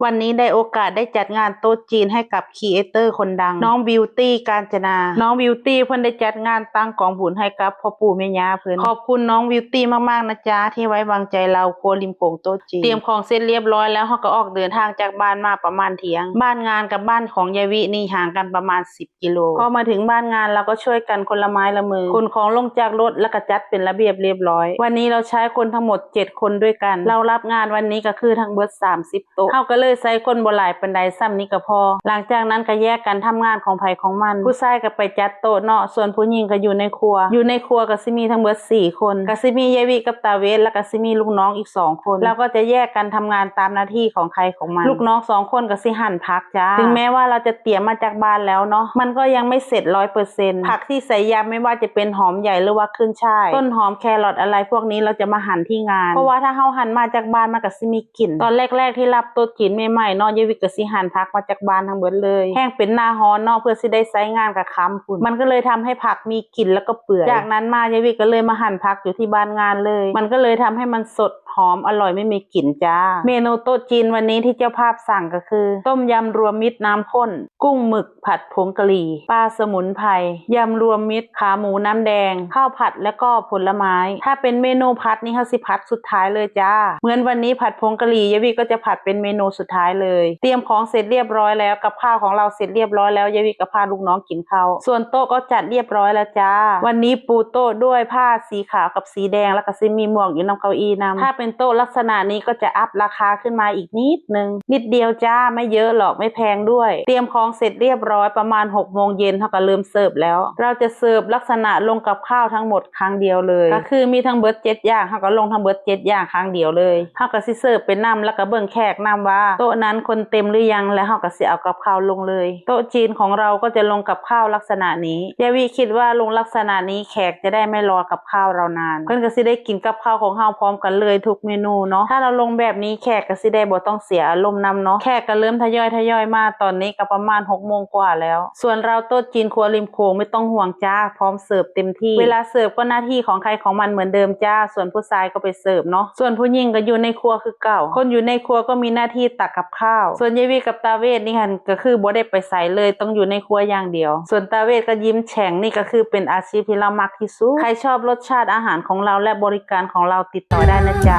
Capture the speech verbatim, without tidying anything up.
วันนี้ได้โอกาสได้จัดงานโต๊ะจีนให้กับครีเอเตอร์คนดัง น้องบิวตี้กาญจนา น้องบิวตี้เพิ่นได้จัดงานตั้งกองบุญให้กับพ่อปู่แม่ย่าเพิ่น ขอบคุณน้องบิวตี้มากๆนะจ๊ะ ที่ไว้วางใจเราครัวริมโขงโต๊ะจีน เตรียมของเสร็จเรียบร้อยแล้ว เราก็ออกเดินทางจากบ้านมาประมาณเที่ยง บ้านงานกับบ้านของยายวินี่ห่างกันประมาณสิบกิโล พอมาถึงบ้านงานเราก็ช่วยกันคนละไม้ละมือ ขนของลงจากรถแล้วก็จัดเป็นระเบียบเรียบร้อย วันนี้เราใช้คนทั้งหมดเจ็ดคนด้วยกัน เรารับงานวันนี้ก็คือทั้งเบิดสามสิบโต๊ะ เราก็เลยใช้คนบ่หลายปานใด ส่ำนี้ก็พอ หลังจากนั้นก็แยกกันทำงานของไผของมัน ผู้ชายก็ไปจัดโต๊ะเนาะ ส่วนผู้หญิงก็อยู่ในครัว อยู่ในครัวก็สิมีทั้งเบิดสี่คน ก็สิมียายวิกับตาเวท แล้วก็สิมีลูกน้องอีกสองคน เราก็จะแยกกันทำงานตามหน้าที่ของใครของมัน ลูกน้องสองคนก็สิหั่นผักจ้า ถึงแม้ว่าเราจะเตรียมมาจากบ้านแล้วเนาะ มันก็ยังไม่เสร็จร้อยเปอร์เซ็นต์ ผักที่ใส่ยำไม่ว่าจะเป็นหอมใหญ่หรือว่าขึ้นฉ่าย ต้นหอม แครอท อะไรพวกนี้เราจะมาหั่นที่งาน เพราะว่าถ้าเราหั่นมาจากบ้านมันก็สิมีกลิ่น ตอนแรกๆที่รับโต๊ะจีนใหม่ๆเนาะ ยายวิก็สิหั่นผักมาจากบ้านทั้งเบิดเลย แฮ่งเป็นหน้าร้อนเนาะ เพื่อสิได้ใช้งานกับค่ำพุ้น มันก็เลยทำให้ผักมีกลิ่นแล้วก็เปื่อย จากนั้นมายายวิก็เลยมาหั่นผักอยู่ที่บ้านงานเลย มันก็เลยทำให้มันสดหอมอร่อยไม่มีกลิ่นจ้า เมนูโต๊ะจีนวันนี้ที่เจ้าภาพสั่งก็คือ ต้มยำรวมมิตรน้ำข้น กุ้งหมึกผัดผงกะหรี่ ปลาสมุนไพร ยำรวมมิตร ขาหมูน้ำแดง ข้าวผัดแล้วก็ผลไม้ ถ้าเป็นเมนูผัดนี่เราสิผัดสุดท้ายเลยจ้า เหมือนวันนี้ผัดผงกะหรี่ ยายวิก็จะผัดเป็นเมนูสุดท้ายเลย เตรียมของเสร็จเรียบร้อยแล้ว กับข้าวของเราเสร็จเรียบร้อยแล้ว ยายวิก็พาลูกน้องกินข้าว ส่วนโต๊ะก็จัดเรียบร้อยแล้วจ้า วันนี้ปูโต๊ะด้วยผ้าสีขาวกับสีแดง แล้วก็สิมีหมวกอยู่นำเก้าอี้นำ ถ้าเป็นโต๊ะลักษณะนี้ก็จะอัพราคาขึ้นมาอีกนิดนึง นิดเดียวจ้า ไม่เยอะหรอก ไม่แพงด้วย เตรียมของเสร็จเรียบร้อยประมาณหกโมงเย็น เราก็เริ่มเสิร์ฟแล้ว เราจะเสิร์ฟลักษณะลงกับข้าวทั้งหมดครั้งเดียวเลย ก็คือมีทั้งเบิดเจ็ดอย่าง เราก็ลงทั้งเบิดเจ็ดอย่างครั้งเดียวเลย เราก็สิเสิร์ฟไปนำ แล้วก็เบิ่งแขกนำว่า โต๊ะนั้นคนเต็มหรือยัง แล้วเราก็สิเอากับข้าวลงเลย โต๊ะจีนของเราก็จะลงกับข้าวลักษณะนี้ ยายวิคิดว่าลงลักษณะนี้แขกจะได้ไม่รอกับข้าวเรานาน เพิ่นก็สิได้กินกับข้าวของเราพร้อมกันเลยทุกเมนูเนาะ ถ้าเราลงแบบนี้แขกก็สิได้บ่ต้องเสียอารมณ์นำเนาะ แขกก็เริ่มทยอยทยอยมา ตอนนี้ก็ประมาณหกโมงกว่าแล้ว ส่วนเราโต๊ะจีนครัวริมโขงไม่ต้องห่วงจ้า พร้อมเสิร์ฟเต็มที่ เวลาเสิร์ฟก็หน้าที่ของใครของมันเหมือนเดิมจ้า ส่วนผู้ชายก็ไปเสิร์ฟเนาะ ส่วนผู้หญิงก็อยู่ในครัวคือเก่า คนอยู่ในครัวก็มีหน้าที่ตักกับข้าว ส่วนยายวิกับตาเวทนี่หั่นก็คือบ่ได้ไปไสเลย ต้องอยู่ในครัวอย่างเดียว ส่วนตาเวทก็ยิ้มแฉ่ง นี่ก็คือเป็นอาชีพที่เรามักที่สุด ใครชอบรสชาติอาหารของเราและบริการของเราติดต่อได้นะจ๊ะ